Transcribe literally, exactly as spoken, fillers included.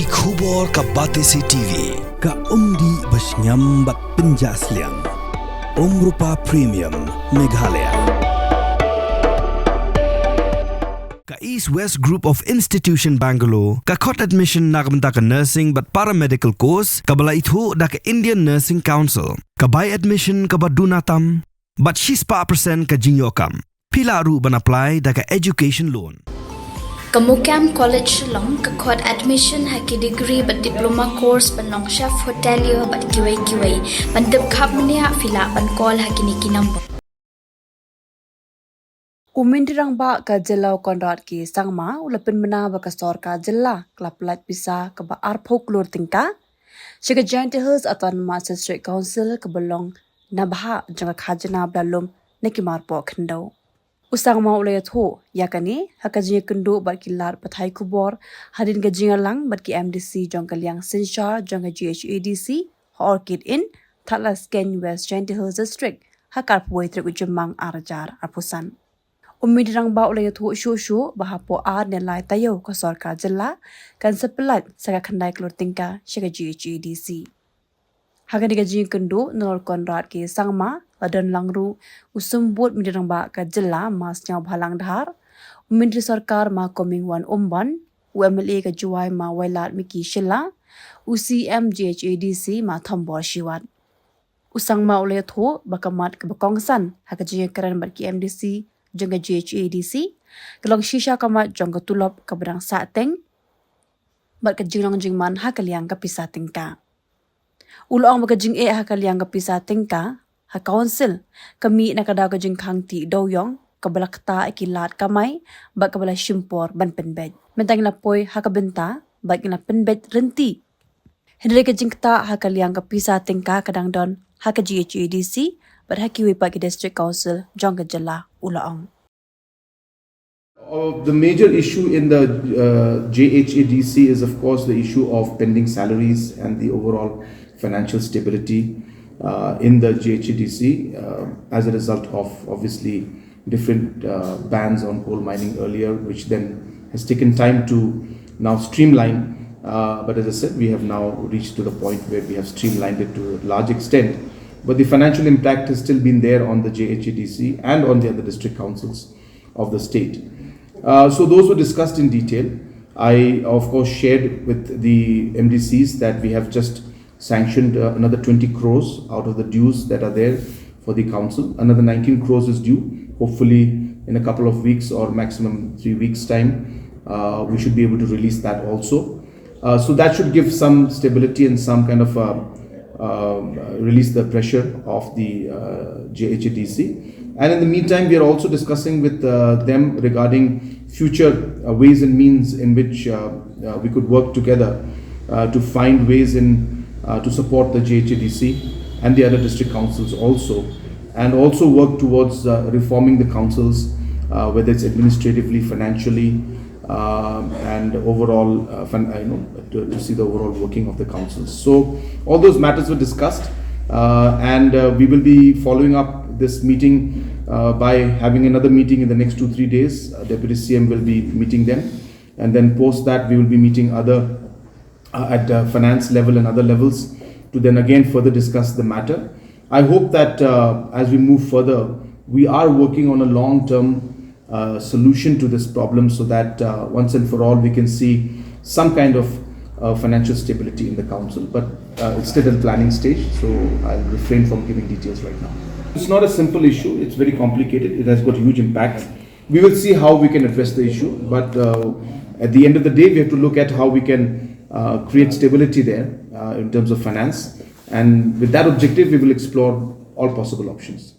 Ki khubor ka Batesi T V, ka umdih ba shngiam bad pynjah sliang. Umrupa Premium, Meghalaya. Ka East West Group of Institution Bangalore, ka khot admission na ka bynta ka nursing bad paramedical course, kaba la ithuh da ka Indian Nursing Council, ka bai admission kaba duna tam, bad shispah percent ka jingïoh kam. Phi lah ruh ban apply da ka education loan. Ka MOKAM College Shillong ka khot admission ha ki degree bad diploma course ban long chef hotelier bad kiwei kiwei. Ban tip khapmniah phi lah ban call ha kine ki number. U Myntri Rangbah ka jylla u Conrad K Sangma u la pynbna ba ka sorkar jylla ka la pyllait pisa kaba arphew klur tyngka sha ka Jaintia Hills Autonomous District Council kaba long na bhah jong ka khajna ba la lum na ki marpoh khyndew. U Sangma u la ïathuh ïa kane ha ka jingïakynduh bad ki lad pathai khubor hadien ka jingïalang bad ki M D C jong ka liang synshar jong ka G H A D C ha Orchid Inn, Thadlaskein, West Jaintia Hills District, ha ka arphew wei tarik u Jymmang ar hajar arphew san. U Myntri Rangbah u la ïathuh shuh shuh ba hapoh ar ne lai taïew ka sorkar jylla kan sa pyllait sa ka khyndai klur tyngka sha ka G H A D C. Ha kane ka jingïakynduh nalor u Conrad K Sangma la don lang ruh u Symbud Myntri Rangbah ka jylla Ma Sniawbhalang Dhar, u Myntri Sorkar Ma Comingone Ymbon, u M L A ka Jowai Ma Wailadmiki Shylla, u C M G H A D C Ma Thombor Shiwat. U Sangma u la ïathuh ba ka mat kaba kongsan ha ka jingïakren bad ki M D C jong ka G H A D C ka long shisha ka mat jong ka tulop kaba dang sahteng bad ka jinglong jingman ha ka liang ka pisa tyngka. U la ong ba ka jingeh ha ka liang ka pisa tyngka ha council ka mih na ka daw ka jingkhang tih dewiong kaba la ktah ïa ki lad kamai bad kaba la shim por ban pynbeit. Mynta ngi la poi ha ka bynta bad ngi la pynbeit rynti. Hynrei ka jingktah ha ka liang ka pisa tyngka ka dang don ha ka G H A D C bad ha kiwei pat ki district council jong ka jylla, u la ong. Uh, the major issue in the uh, J H A D C is, of course, the issue of pending salaries and the overall financial stability uh, in the J H A D C uh, as a result of obviously different uh, bans on coal mining earlier, which then has taken time to now streamline. Uh, but as I said, we have now reached to the point where we have streamlined it to a large extent. But the financial impact has still been there on the J H A D C and on the other district councils of the state. Uh, so those were discussed in detail. I, of course, shared with the M D Cs that we have just sanctioned uh, another twenty crores out of the dues that are there for the council. Another nineteen crores is due. Hopefully, in a couple of weeks or maximum three weeks' time, uh, we should be able to release that also. Uh, so that should give some stability and some kind of uh, um, release the pressure of the uh, J H A D C. And in the meantime, we are also discussing with uh, them regarding future uh, ways and means in which uh, uh, we could work together uh, to find ways in uh, to support the J H A D C and the other district councils also, and also work towards uh, reforming the councils, uh, whether it's administratively, financially, um, and overall, uh, fin- uh, you know, to, to see the overall working of the councils. So all those matters were discussed, uh, and uh, we will be following up this meeting uh, by having another meeting in the next two three days. Uh, Deputy C M will be meeting them, and then post that we will be meeting other uh, at the finance level and other levels to then again further discuss the matter. I hope that uh, as we move further, we are working on a long-term uh, solution to this problem so that uh, once and for all we can see some kind of uh, financial stability in the council. But uh, it's still at the planning stage, so I'll refrain from giving details right now. It's not a simple issue, it's very complicated, it has got huge impact. We will see how we can address the issue, but uh, at the end of the day, we have to look at how we can uh, create stability there uh, in terms of finance. And with that objective, we will explore all possible options.